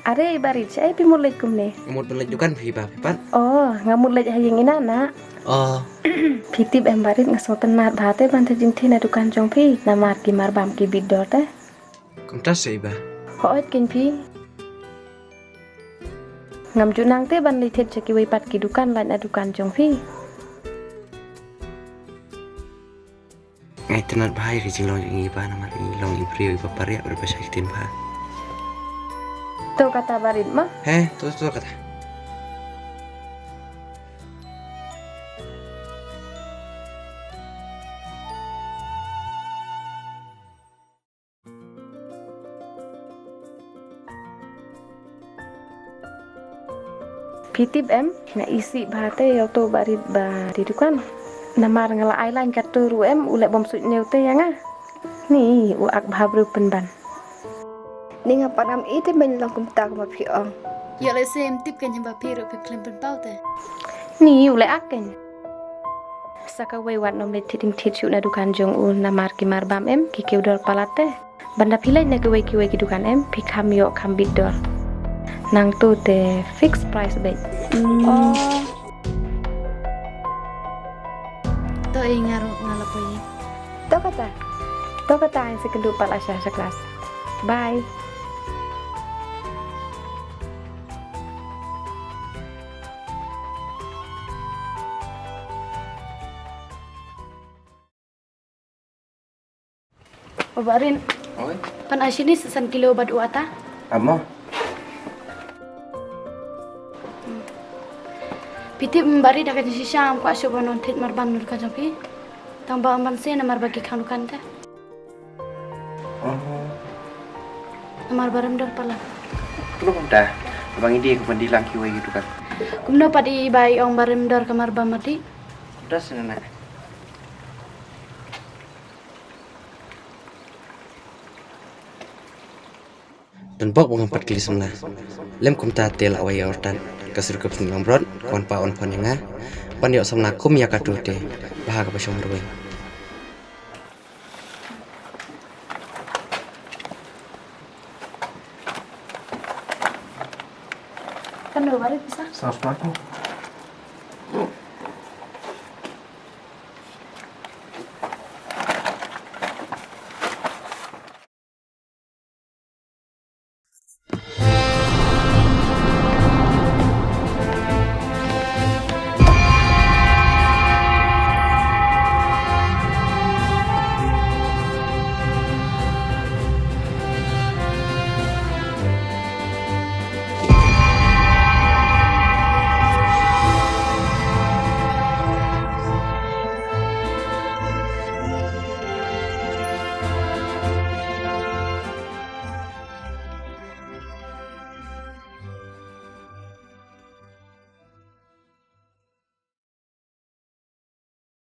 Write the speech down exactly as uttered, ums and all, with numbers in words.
Are i Barit, shaei phi mut leit kumne? Nga mut ban leit dukan phi ba phi pat. Oh, nga mut leit ha ïing i Nana. Oh. Phi tip em Barit, nga sngewtynnat bha te ban thied jingthied na dukan jong phi, namar ki marbam ki bit dor te. Kumta shaei ba? Hooid keiñ phi. Ngam ju nang te ban leit thied sha kiwei pat ki dukan lait na dukan jong phi. Nga itynnat bha ïa ka jinglong jong i ba namar i long i briew iba pariah bad ba shai ktien bha. To kata Barit ma? He, to, to kata. Phi tip em, nga isih bha te ïa uto u Barit ba die dukan. Namar nga la ai line katto ruh em, u leh bym suidñiew te ïa nga. Ni, u ak bha briew pynban. Ni nga pat ngam i te ban long kumta kumba phi ong. Ïoh lehse em tip keiñ hynba phi ruh phi khlem pynpaw te. Ni, u leh ak keiñ. Sa kawei wat nym leit thied jingthied shuh na dukan jong u namar ki marbam em, ki kiew dor palat te. Ban da phi leit na kiwei kiwei ki dukan em, phi kham ïoh kham bit dor. Nangto te fixed price beit. Hmm. Oh. To ei nga ruh nga la poi. To kata. To kata, ngan sa ïakynduh pat la sha sha klas. Bye. O Barit. Oi. Pan ai shini sa san kilo bad u ata. Amo. Phi tip Barit, ha ka jingshisha ngam kwah shuh ban wan thied marbam na dukan jong phi. Tang ba ym ban sngewbha namar ba ki khang dukan te. Oh. Namar ba rem dor palat. Khlem kumta. Ba ngi die ka ban die lang kiwei ki dukan. Kumno pat i ba i ong ba rem dor ka marbam mati. Kumta sngewbha. Don bok ba ngam pat kylli samla. Lem kumta te la wai ïa u Ratan. Ka sur ka pynlong brot, wan pa wan pon ïa nga. Pan ïoh samla kum ïa katu te. Bha kaba shong ruweng. Kan do bari pisa? Seratus lima puluh.